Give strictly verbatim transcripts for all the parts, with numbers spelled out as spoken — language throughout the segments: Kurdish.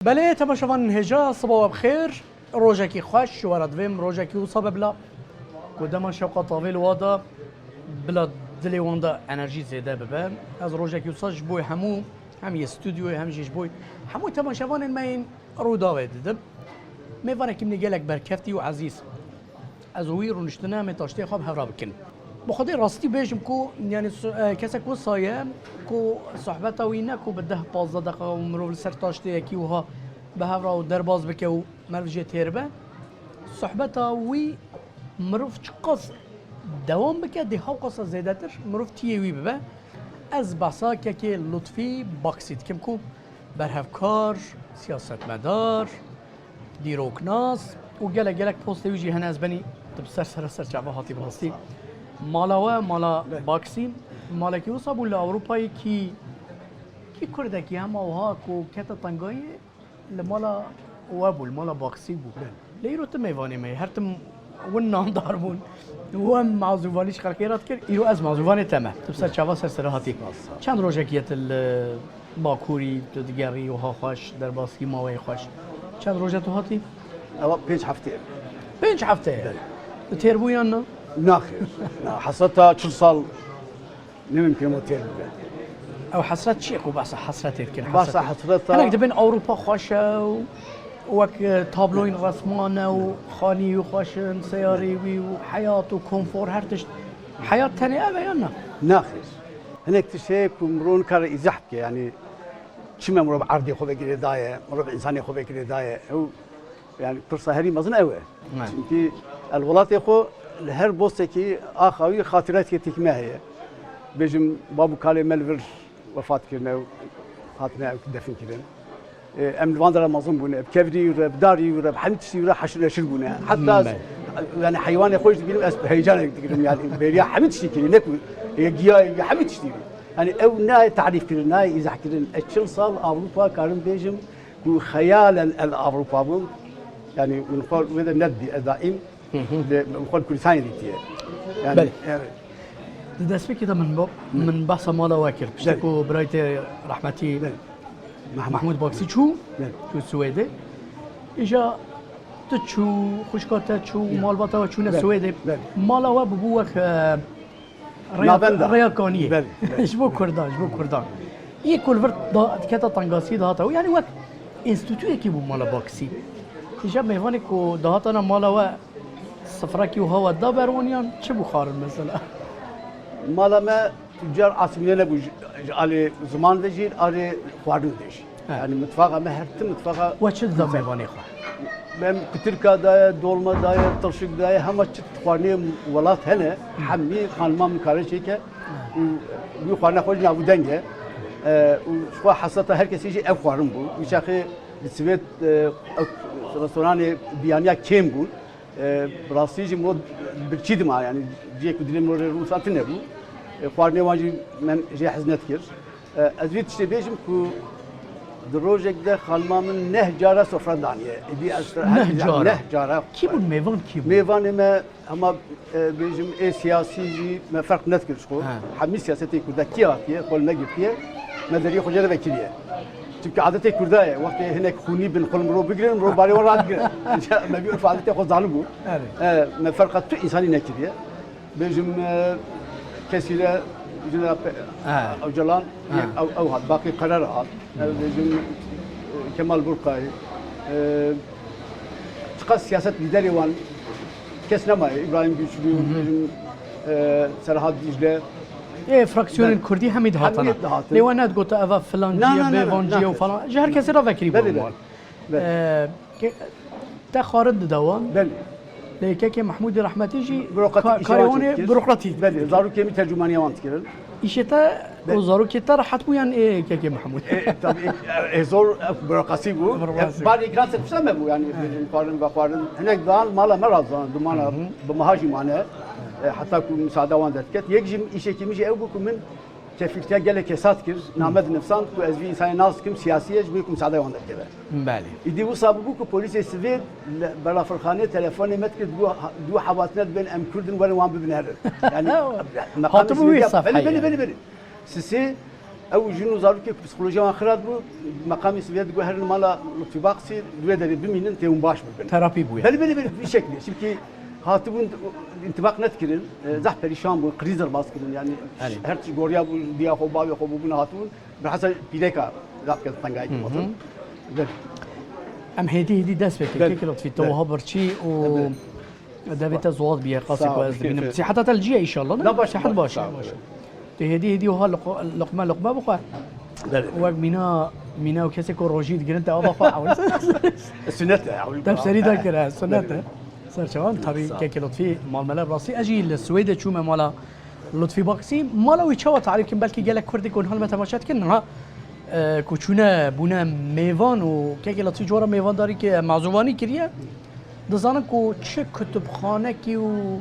Belê, temaşevanên hêja, siba we bi xêr. Rojekî xweş ji we re divêm, rojekî wisa be bila ku dema şewqa tavê li wa da, bila dilê wan de enerjî zêde bibe. Ez rojekî wisa ji bo hemû, hem yê stûdyoyê, hem jî ji bo hemû temaşevanên me yên Rûdawê didim. Mêvanekî min ê gelek berkeftî û ezîz. Ez û wî rûniştine em ê taştê xwe bi hev re bikin. Bi xwedê rastî bêjim ku, yanî, su-, e, kesek wisa ye ku sohbeta wî ne ku bi deh pazdeh deqa û mirov li ser taşteyekî wiha bi hev re û derbas bike û meriv jê têr be. Sohbeta wî mirov çiqas dewam bike, dê hewqasa zêdetir mirov tiyê wî bibe. Ez behsa kekê Lutfî Baksî dikim ku berhevkar, siyasetmedar, dîroknas û gelek gelek postê wî jî hene. Ez benî tu bi ser sere ser çava hatî bi rastî. Mala we, mala Baksî, malekî wisa bû li Ewropayê kî, kî Kurdekî hema wiha ku kete tengayê li mala we bû, li mala Baksî bû. Lê îro tu mêvanê me yî, her tim win nandar bûn. Wem mazûvanî ji xelkê re dikir, îro ez mazûvanê te me. Tu bi ser çava ser sere hatî. Çend rojekî ye tu li Bakurî, tu digerî wiha xweş, derbasî maweyê xweş. Çend roj e tu hatî? Ewa pênc hefte ye. Pênc hefte ye? Belê. Tu têr bû yan na? Naxêr. Na, hesreta çil sal ne mimkun e têr bibe. Ew hesret çi ye ku behsa hesretê dikin? Behsa hesretê. Hesreta Hinek dibin Ewropa xweş e û wek, e, tabloyên resman e û xanî wî xweş in, seyarê wî û heyat û konfor, her tişt. Heyat tenê ev e yan na? Naxêr. Hinek tişt heye ku mirov nikare îzah bike, yanî çima mirov erdê xwe vekirê daye, mirov însanê xwe vekirê daye. Ew, yanî pirsa herî mezin ew e. Ne. Çimkî el welatê xwe li her bostekî axa wî xatiretê têk me heye. Bêjim bab û kalê me li vir wefat kirine û hatine ew defin kirin. E, em li van dera mezin bûne. Bi kevirî re, bi darî re, bi hemî tiştî re heşir neşir bûne. Heta ez, Me. yanî heywanê xwe jî dibînim, ez bi heyecanek digirim. Yanî bêriya hemî tiştî kirî, ne ku, e, giyayê, hemî tiştî. Yanî ew nayê tarîf kirin, nayê îzah kirin. Ez çil sal Ewropa karim bêjim ku xeyalen el Ewropa bûm. Yanî min xwe wê de nedibî ez daîm. Hı hı. Lê min xwe li Kurdistanê dîtiye. Yanî, Belê. evet. Di destpêkê de min bo-, Belê. min behsa mala we kir. Piştî Belê. ku birayê te rehmetî Belê. Mahmud. Mahmud Baksî çû, Belê. çû Swêdê. Îja tu çû, xwişka te çû, Belê. malbata we çûne Belê. Swêdê. Belê. Mala we bûbû wek, e, rêya, Navenda. rêya kaniyê. Belê, belê. Ji bo Kurdan, ji bo Kurdan. Yê ku li vir da-, diketa tengasiyê dihata. Yanî wek înstîtuyekî bû mala Baksî. Îja mêvanê ku dihatana mala we sifrekî wiha we da ber wan yan çi bû xwarin mesela? Mala me tu car asîmîle nebû ji, ji alê ziman ve jî, alê xwarin ve jî. He. Yanî mitfaxa me her tim mitfaxa We çi dida mêvanê xwe? Em kutirka daye, dolma daye, tirşik daye, hema çi xwarinê welat hene, hemî xanima min kare çêke û wî xwarina xwe jî navûdeng e. E, û ji xwe hesreta her kesî jî ev xwarin bû. Wî çaxê li Swêd, e, ew restoranê biyaniya kêm bûn. E, bi rastî jî min birçî dima, yanî cihê ku dilê min rê rûsa tune bû. E, xwarinê wan jî min jê hez nedikir. E, ez vî tiştê bêjim ku di rojek de xanima min neh cara sofra daniye. Êdî ez Neh cara? neh cara. Kî bûn mêvan, kî bûn? Mêvanê me hema, e, bêjim ê siyasî jî me ferq nedikir ji xwe. He. Hemî siyasetê Kurda kî hatiye, xwe li negirtiye, me deriyê xwe jê re vekiriye. Çimkî adetê Kurda ye, wextê hinek xûnî bin xwe li mirov bigirin, mirov barê wan radigirin. Îca me vî urf adetê xwe zanibû. Evet. E, me ferqa tu însanî nekiriye. Bêjim, e, kesî re jina pe-, Ha. Ocalan, Ha. ew, ew hat, Baqî Qerer hat. Ew bêjim, e, Kemal Burkay. E, çiqas siyaset lîderê wan kes nemaye. Îbrahîm Güçlü, Hı hı. bêjim, e, Serhat Dicle. Ê, fraksiyonên Ben-, Kurdî hemî dihatana. hemî dihatin. Lê we nedigote eva filancî Na, ye, na, na, na, bêvancî ye û na. falan. Ji her kesê re vekirî Belê, bû belê. mal. Belê. E, ke-, te xwarin didawin. Belê. Lê kekê Mehmûdê rehmetî jî Burokratik ka-, işe karê wan wan ê çekir. burokratîk. Belê, zarokê min tercumaniya wan dikirin. Îşê te Be- û zarokê te rehet bû yan ê kekê Mehmûd? E, tabii, e, e, zor, e, burokrasî bû. Burokrasî. E, barê kiran ser pişta me bû, yani, Evet. xwarin ve xwarin. Hinek dan mala me razan, dumana Hı hı. bi meha jî mane. E, heta ku müsaade wan derdiket. Yek jî îşekî min jî ew bû ku min kefîltiya gelek kesat kir, name dinivsand ku ez vî însanê nas dikim, siyasî ye, ji bo ku misadeya wan derkeve. Belê. Îdî wisa bûbû ku polîsê sivê li balafirxanê telefonê me dikir, dû, dû hevatine dibên em Kurd in, werin wan bibin herin. Yani, meqamê Hatibû sivê wî ya, sefheyê. Belê, belê, belê, belê. Sisê Ew jin û zarokê ku psîkolojiya wan xirab bû, meqamê Sovyet digot herin mala Lutfî Baksî, di wê derê bimînin, tê hûn baş bibin. Terapî bûye. Belê, belê, belê, vî şeklê. Çimkî hatibûn, întîbaq nedikirin, e, zehf perîşan bûn, krîz derbas kirin, yanî Erê. her tişt goriya bû, diya xwe, bavê xwe bû, bûne hatibûn, bilhassa pîreka zaf kes tengayî Hı hı. dihatin. Belê. Em hêdî hêdî dest pê Belê. Kekê Lutfî, te Belê. wiha birçî û Belê. Devê te zuwaz biye, qasê Sağ ku ol. ez dibînim. Sîhet te li cî ye înşallah, ne? Na, baş, Tu sîhet baş, baş, sağ ol. baş. Tu hêdî hêdî wiha luq-, luqme luqme bixwe. Belê. Wek mîna, mîna û kesê ku rojî digirin te ava xwe ewil. Sünnet e, ewil Te bi serî de kir, he, sünnet e. Belê. Serçavan, tabî Sağ ol. Kekê Lutfî malmele rastî. Ez jî li Swêdê çûme mala Lutfî Baksî. Mala wî çawa tarîf kim? Belkî gelek Kurdî ku niha li me temaşe dikin, niha, e, ku çûne bûne mêvan û Kekê Lutfî ji we re mêvandarî kiriye, mazûvanî kiriye. Dizanin ku çi kutubxanekî û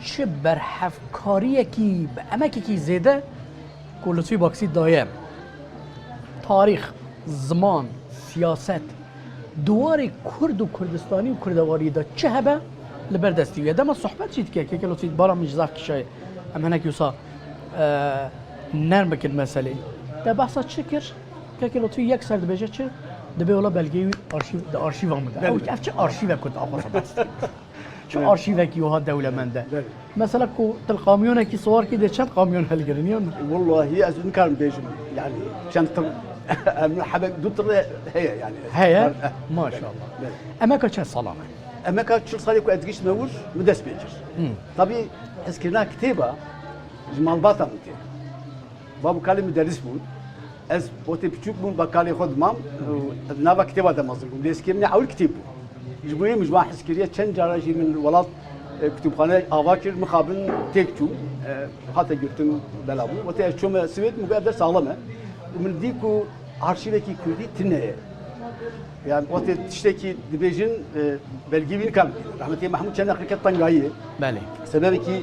çi berhevkariyekî bi emekekî zêde ku Lutfî Baksî daye. Tarîx, ziman, siyaset, di warê Kurd û Kurdistanî û Kurdewariyê de çi hebe li ber destî wî ye. Dema sohbet jî dike, Kekê Lutfî, bara min ji zaf kişayê. Em hinek wisa, e, nerm bikin meselê. Te behsa çi kir? Kekê Lutfî yek ser dibêje çi? Dibê wela belgeyê wî arşîv, di arşîva min de. Belê. Ew, ev çi arşîv e ku tu axwe xebat? Çi Evet. arşîvekî wiha dewlemend e? Evet. Mesela ku tu li kamyonekî siwar kî dê çend kamyon hilgirin, yan? Wallahî ez nikarim bêjim. Yani çend tir, em hebek du tir heye yani. Heye? Evet. Maşallah. Evet. Emeka çend salan e? Emeka çil salê ku ez giştime wir, min dest pê kir. Hı. Tabî hezkirina kitêba ji malbata min tê. Bab û kalê min derîs bûn. Ez wextê piçûk bûm, ba kalê xwe dimam û di nava kitêba de mezin bûm. Lêskê min ewil kitêb bû. Ji bo yê min ji wan hez kiriye, çend cara jî min welat, e, kutûbxane ava kir, mixabin têk çûm, e, hate girtin bela bû. Wextê ez çûme Swêd, min got ev der saxlem e. Û min dî ku arşîvekî kurdî tune ye. Yani wextê tiştekî dibêjin, e, belgî wî nikar bikî. Rehmetî Mehmûd çend neqleke tengayî. Belê. Sebebekî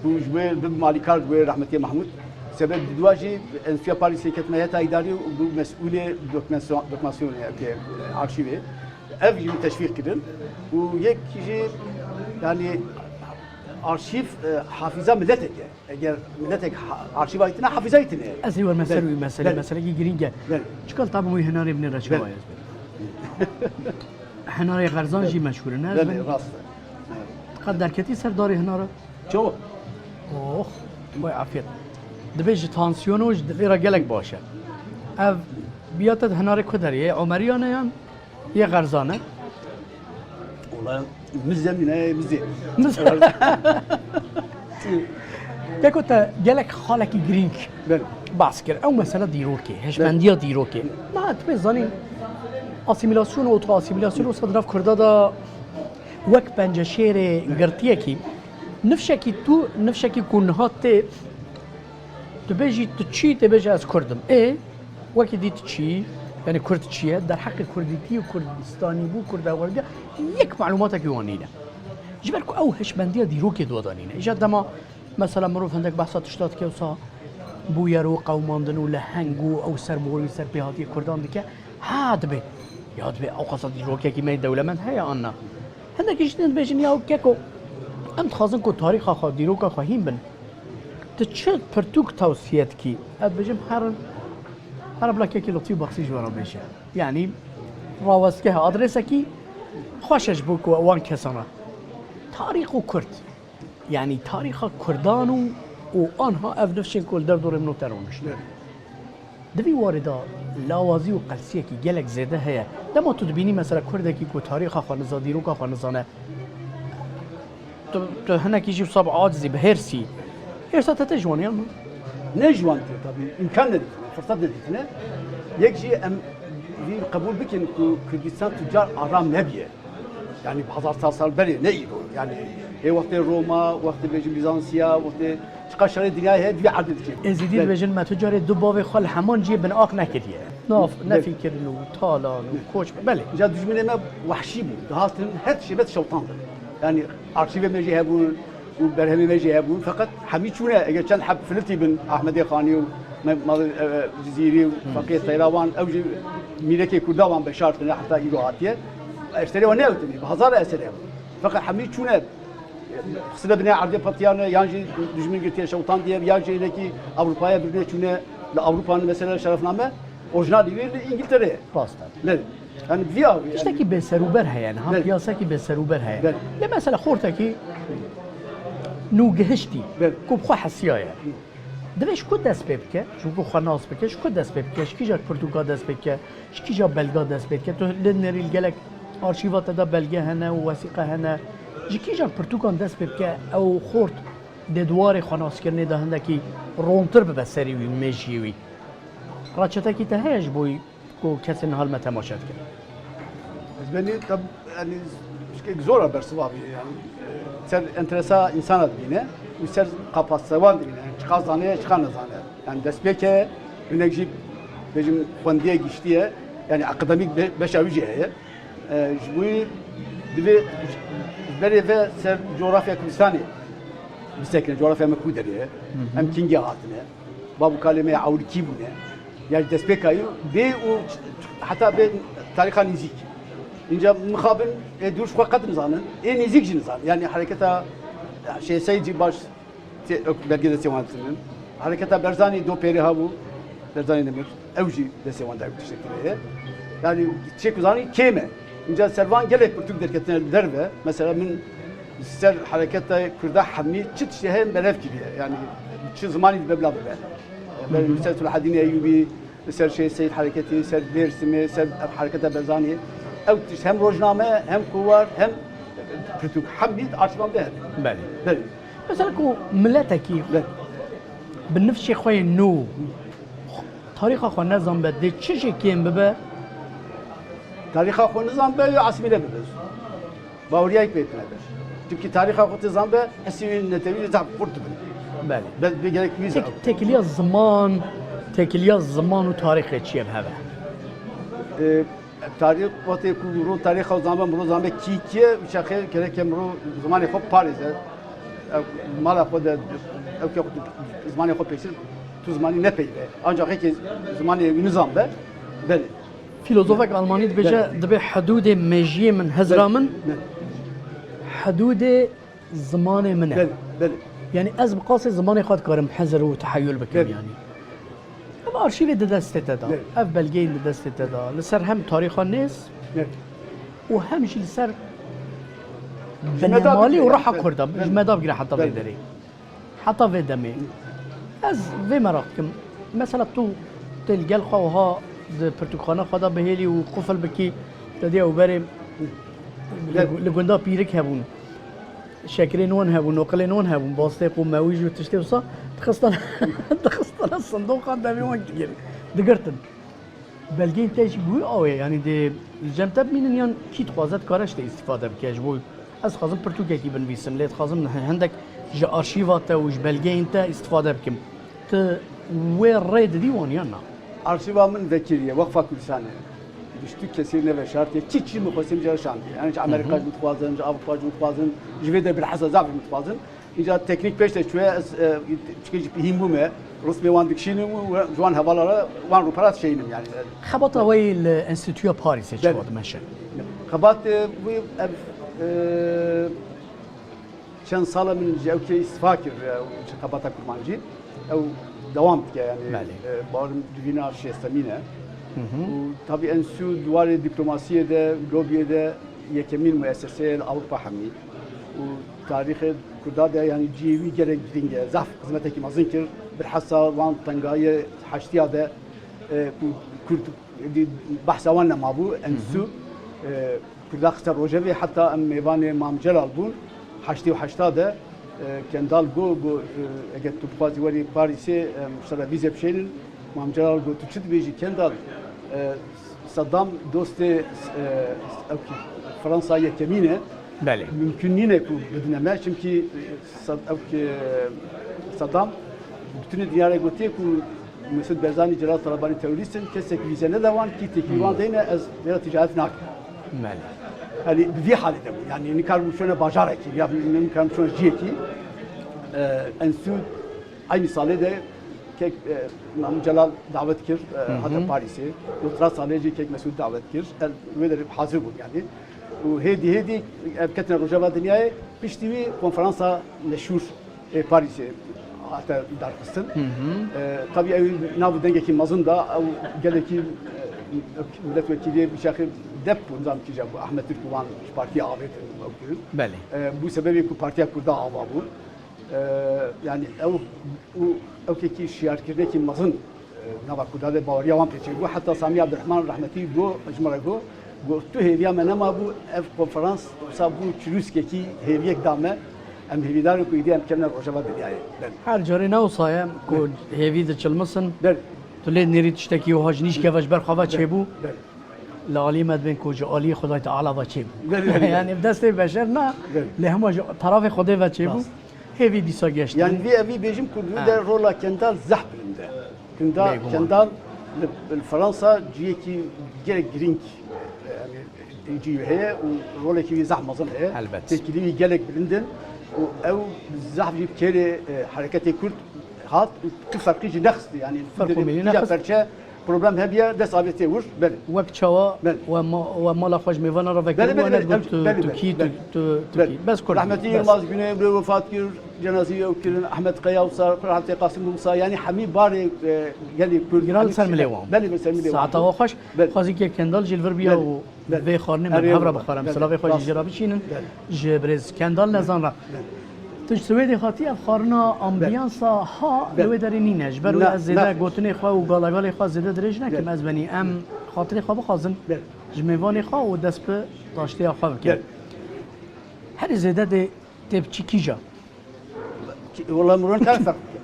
bû ji wê bibe malîkar ji wê rehmetî Mehmûd. Sebeb di dua jî Enstitûya Parîsê ketime heta îdarî û bû mesûlê dokümasyon-, dokümasyonê, ke, e, arşîvê. Ev jî min teşvîq kirin. Û yek jî, yani, arşîv, e, hafîza miletek e. Eger miletek ha-, arşîva wî tine, hafîza wî tine. Ez ê werme ser Belê. wî meselê, Belê. meselekî girîng e. Belê. Çikal tabî wî hinarê binê re çawa Belê. ez bim? Hinarê Xerzan jî meşhûr in, ez Belê, bim. rast e. Qet derketî ser darê hinara? Çawa? Oh, vay afiyet. Dibê ji tansiyonu ji dilê re gelek baş e. Ev biya te di hinarê ku derê ye? Omeriyan e yan? Yê Xerzan e? Wala, mizê min e, mizê. Miz- Keko te gelek xalekî girîng Belê. bahs kir. Ew mesela dîrokê, heşmendiya dîrokê. Niha tu pê zanîn, asîmîlasyon û oto-asîmîlasyon wisa di nav Kurda de wek penceşêrê girtiyekî, nifşekî tu, nifşekî ku niha tê, tu bêjî tu çi, tê bêje ez Kurd im. Ê, Wekî dî tu çi, yani Kurd çi ye, derheqê Kurdîtî û Kurdistanî bû, Kurdewarî de yek malûmatekî wan nîne. Ji ber ku ew hişmendiya dîrokê di we de nîne. Îja dema mesela mirov hindek behsa tişta dike wisa bûyer û qewimandin û leheng û ew sermorî ser pê hatiye Kurdan dike, ha dibê, ya dibê ew qasa dîrokekî me yê dewlemend heye an na. Hindekî jî din dibêjin ya keko, em dixwazin ku tarîxa xwe, dîroka xwe hîn bin. Tu çi pirtûk tewsiye dikî? Ez dibêjim herin, here bila kekê Lutfî Baksî ji we re bêje. Yanî rawestgeha adresekî xweş e ji bo ku wan kesan re. Tarîx û Kurd. Yanî tarîxa Kurdan û, û anha ev nifşên ku li derdorê min û te rûniştin. Di vî warê de lawazî û qelsiyekî gelek zêde heye. Dema tu dibînî mesela Kurdekî ku tarîxa xwe niza, dîroka xwe nizane, tu, tu hinekî jî wisa bi acizî, bi hêrsî. Hêrsa te tê ji wan ya min? Ne ji wan tê tabî, îmkan nedîtine, firsat nedîtine. Yek jî em vî qebûl bikin ku Kurdistan tu car aram nebiye. Yani hezar sal sal berê, ne îro. Yani hê wextê Roma, wextê bêjin Bizansiya, wextê çiqas şerê dinyayê heye, divê erdê dikê. Êzidî Belê. dibêjin me tu carê du bavê xwe li heman cihê bin ax nekiriye. Nav, Belê. nefîkirin û talan û koç, belê. Îca dijminê me wehşî bû. Dihatin her tiştê me dişewitandin. Yani arşîvê me jî hebûn, û berhemê me jî hebûn. Feqet hemî çûne, eger çend heb filitî bin, Ahmedê Xanî û Me-, Malê, e, e, Cizîrî û Feqiyê Teyra wan, ew jî mîrekê Kurda wan beşartine, heta îro hatiye. Eserê wan newtine, bi hezar eserê hebûn. Feqet hemî çûne, xisine binê erdê petiyane, yan jî dijmin girtiye şewtandiye, yan jî hinekî Ewropaya birine çûne, Li Ewropa mesela şerefname orijinalî wî li Îngiltere ye. Rast e. Lê, yani vî awî, yani Tiştekî bêserûber heye, niha Belê. piyasekî bêserûber heye. Belê. Lê mesela xortekî nû gihiştî, Belê. ku bi xwe hesiyaye. Divê ji ku dest pê bike, ji ku xwe nas bike, ji ku dest pê bike, ji kîja pirtûka dest pê bike, ji kîja belga dest pê bike. Tu li nerî li gelek arşîva te de belge hene û wesîqe hene. Ji kîjan pirtûkan dest pê bike, ew xort dê di warê xwenaskirinê de hindekî rontir bibe serî wî, mêjiyê wî. Reçetekî te heye ji bo ku kesên niha li me temaşe dikin? Ez benî tab-, yani, şikek zor e bersiva bî, yani, ser enteresa insana dibîne û ser kapasitewan dibîne. Yani, çiqa zane, çiqa nezane. Yani, destpêk e, hinek jî bêjim xwendiye giştiye, yani, akademîk be-, beşa wî jî heye. E, ji bo wî divê ji berê ve ser coğrafya Kurdistanê bisekine, coğrafya me ku derê ye. Hı hı. Em kingê hatine, bav û kalê me ya ewil kî bûne. Ya ji destpêka yû bê û heta bê tarîxa nêzîk. Înca mixabin ê dûr ji xwe qet nizanin, ê nêzîk jî nizanin. Yani hereketa Şêsey jî baş tê-, belge destê wan dizînin. Hereketa Berzanî do pêrê hebû, Berzanî nemir. Ew jî destê wan de ew tiştekî heye. Yani çêk zanî kêm e. Înca ser van gelek pirtûk derketine li derve. Mesela min ser hereketa Kurda hemî çi tiştê heye min berev kiriye. Yani çi zimanî dibe bila bibe. Hı hı. Ser Selahedînê Eyûbî, ser Şêh Seyd hereketî, ser Dêrsimê, ser hereketa Berzanî. Ew tişt hem rojname, hem kuwar, hem pirtûk hemî di arşîvan de hene. Belê. Belê. Mesela ku miletekî Belê. bi nifşê xwe yê nû tarîxa xwe nezanbe, dê çi jê kêm bibe? Tarîxa xwe nizanbe, wê asîmîle bibe. Baweriyayek pê tune be. Çimkî tarîxa xwe tê zanbe, hesî wî netewî zaf xurt dibin. Belê. Be-, bê gerek wî Tek-, zaf. Têkiliya ziman, têkiliya ziman û tarîxê çi ye bi hev e? Ee, tarîx, wextê ku mirov tarîxa zanbe, mirov zanbe kî kî ye, û çaxê gereke mirov zimanê xwe parêze. Ew mala xwe de, ew ke zimanê xwe pêşir, tu zimanî nepeyve. Ancak heke zimanê wî nizanbe, belê. Filozofek Almanî dibêje, Belê. dibê hidûdê mejiyê min, hizra Belê. min, Belê. hidûdê zimanê min e. Belê, belê. Yani ez bi qasê zimanê xwe dikarim hizir û teheyul bikim Belê. yani. Ev arşîvê di destê te de, Belê. ev belgeyên di destê te de, li ser hem tarîxa nêz Belê. û hem jî li ser Ji me da binemalî û bigire, reha belê, Kurda, belê. ji me da bigire heta vê Belê. derê. Heta vê demê. Ez vê meraq dikim. Mesela tu tê li gel xwe wiha di pirtûkxana xwe de bihêlî û qufil bikî, te dê ew berê li, Gel. li gunda pîrik hebûn. Şekirên wan hebûn, noqilên wan hebûn, bastêq û mewîj û tiştê wisa dixistane, dixistane sindoqan devê wan digir-, digirtin. Belgeyên te jî bi wî awê, yanî dê li cem te bimînin yan kî dixwaze dikare ji te îstîfade bike ji bo ez dixwazim pirtûkekî binivîsim, lê dixwazim hindek ji arşîva te û ji belgeyên te îstîfade bikim. Tu wê rê didî wan yan na? Arşîva min vekirî ye, Weqfa Kurdistanê. Ji tu kesî neveşartiye, çi çi min xwestin min jê re şandiye. Yani ji Amerîka Hı hı. jî min dixwazin, ji Avrupa jî min dixwazin, ji vê de bilheza zaf jî min dixwazin. Îca teknîk pêş de çûye, ez, e, çikê jî hîn bûme, rûsmê wan dikişînim û ji wan hevala re wan rûpera dişeynim yani. Xebata we yê li Enstîtuya Parîsê çi Belê. wa dimeşe? Xebat, e, wî ev, e, çend sal e min ji ew kê îstifa kir, e, ji xebata kurmancî. Ew dewam dike yani. Belê. E, bawerim civîna şêstemîn e. Hı hı. Û tabî Enstîtu di warê dîplomasiyê de, lobiyê de yekemîn muesese ye li Ewropa hemî. Û tarîxê Kurda de, yani cihê wî gelek girîng e. Zaf xizmetekî mezin kir. Bilhassa wan tengayê heştiya de, e, ku Kurd, di behsa wan nema bû, Enstîtu, e, Kurda xiste rojevê, heta em mêvanê Mam Celal bûn, heştê û heşta de, e, Kendal got, got, e, eger tu bixwazî werî Parîsê, em ji te re vîze bişênin. Mam Celal got, tu çi dibêjî Kendal? E, Saddam dostê, e, ew kî, Fransa yekemîn e. Belê. Mimkun nîne ku bidine me, çimkî, e, Sad-, ew kî, Saddam bi tunê dinyarê gotiye ku Mesûd Berzanî, Celal Talabanî terorîst in, kesek vîze nede wan, kî têkilî wan Hmm. deyne, ez vê re ticaret nakim. Belê. Yanî bi vî halê de bû. Yanî nikarim çûne bajarekî, ya nikarim çûne ciyekî. E, Enstîtu eynî salê de kek, e, Mam Celal davet kir, e, Hı hı. hate Parîsê. Dotira salê jî kek Mesûd davet kir. El wê derê hazir bûn yanî. Û hêdî hêdî ev ketine rojeva dinyayê. Piştî wî konferansa meşhûr ê Parîsê, hate derxistin. E, tabî ew nav û dengekî mezin da, ew gelekî, e, milletvekîlê bişaxê dep bû, nizam kîja bû, Ahmet Tirk û wan ji partiyê avêtin û ew kirin. Belê. E, bû sebebê ku Partiya Kurda ava bû. E, yani ew û ew kekî şiyarkirinekî mezin, e, nava Kurda de baweriya wan pêçê bû. Heta Samî Abdurrahman rehmetî got, ji min re got, got, tu hêviya me nema bû, ev konferans wisa bû çirûskekî hêviyek da me. Em hêvîdar in ku îdî em kevine rojeva dinyayê. Belê. Her carê ne wisa ye ku hêvî diçilmisin. Belê. Tu lê nêrî tiştekî wiha ji nîşkeva ji ber xwe ve çêbû. Belê. Li alî me dibên ku ji alî Xwedayê Teala ve çêbû. Belê, belê, belê. Yani bi destê beşer na, belê, lê hema ji tarafê Xwedê ve çêbû. Rast. Hêvî dîsa geşt. Yani vî evî bêjim ku li wî de rola Kendal zehf bilind e. Kenda-, Bêguman. Kendal li, li Fransa ciyekî gelek girîng, e, yani, cî wî heye û rolekî wî zehf mezin heye. Helbet. Têkilî wî gelek bilind in û ew zehf jî bi kêrê, e, hereketê Kurd hat û tu ferqî jî nexistî. Yani Ferqo mînî nexist. Perçe problem hebiye dest avêtiye wir. Belê. Wek çawa Belê. We ma-, we mala xwe ji mêvanan re vekir Belê, belê, û we belê, ne digot em, tu, belê, tu belê, kî, tu, belê. Tu, tu Belê. Kî. Bes Kurd. Rehmetî Bes. Yilmaz Güney bile wefat kir, cenazî ew kirin, Ehmed Qeya wisa, Rahmetê Qasim wisa, yani hemî barê, e, gelê Kurd, Giran hemî ser milê wan. Belê, ser milê wan. Saeta wa xweş. Belê. Xwezî ke Kendal jî li vir biya Belê. û Belê. vê xwarinê me Erê bi hev re Allah. bixwarin. Belê. Silavê xwe jî Rast. jê re biçînin. Belê. Ji birêz Kendal nezan re. Belê. Tu ji Swêdê hatî ev xwarina ambiyansa ha li Belê. wê derê nîne. Ji ber wê Na, ez zêde na. gotinê xwe û galagalê xwe zêde dirêj nekim. Belê. Ez benî em xatirê xwe bixwazin Belê. ji mêvanê xwe û dest bi taştiya xwe bikin. Belê. Herî zêde dê tê biçî kîja? Ki-, wela miron kar ferq bike.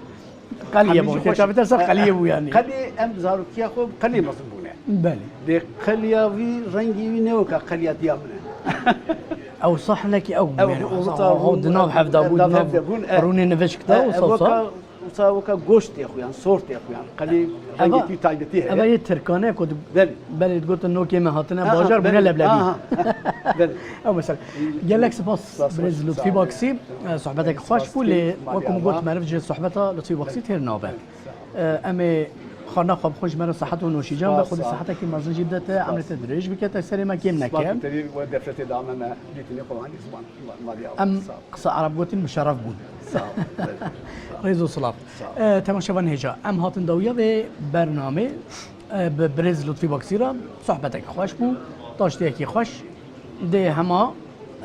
Qelî ye Hemî bû, jî xweş. Çavê te ser qelî ye bû yani. Qelî em zarokiya xwe qelî mezin bûne. Belê. Dê qeliya vî, rengî wî ne weka qeliya diya min e. Ew sahnekî ew Ew, bûne. ew, Ew, ew, ew, di nav hevda bû, di nav hevde bûn, e. rûnê nivişk de, E, ew e, wisa wisa. wisa weka goşt tê xuyan, sor tê xuyan. Qelî Eva, rengekî taybetî heye. eva yê Tirkane ku di-, Belê. belê digotin nokê me hatine Ha, ha, bajar bûne belê. leblebî. Ha, ha. Belê. Ew mesela. Gelek spas, Spas, birêz spas. Lutfî Sağ ol. Baksî. E, sohbetek Spas xweş bû, ki, lê malî wekum got Allah. meriv ji sohbeta Lutfî Baksî têr nabe. Belê. Sağ ol. E, em ê xwarina xwe bixwin ji me re sihet û noşîcan be, Spas, Xwedê sağ ol. sihetekî mezin jî bide te, Spas. emrê te dirêj bike, te serê me kêm neke. Spas, te wê defretê da me, me dîtinê xwe anî ziman, ma-, malî Allah. Em Sağ ol. qisa ereb gotin, bi şeref bûn. Sağ ol. Belê. Sağ ol. Rêz û silav. Sağ ol. E, temaşevan hêja, em hatin dawiya vê bernamê, e, bi birêz Lutfî Baksî re sohbetek xweş bû, taştiyekî xweş. Dê hema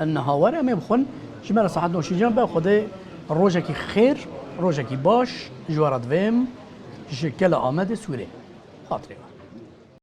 niha were em ê bixwin. Ji me re saet noşîcan be, Xwedê rojekî xêr, rojekî baş ji we re divêm. Ji Kela Amedê Sûrê. Xatirê we.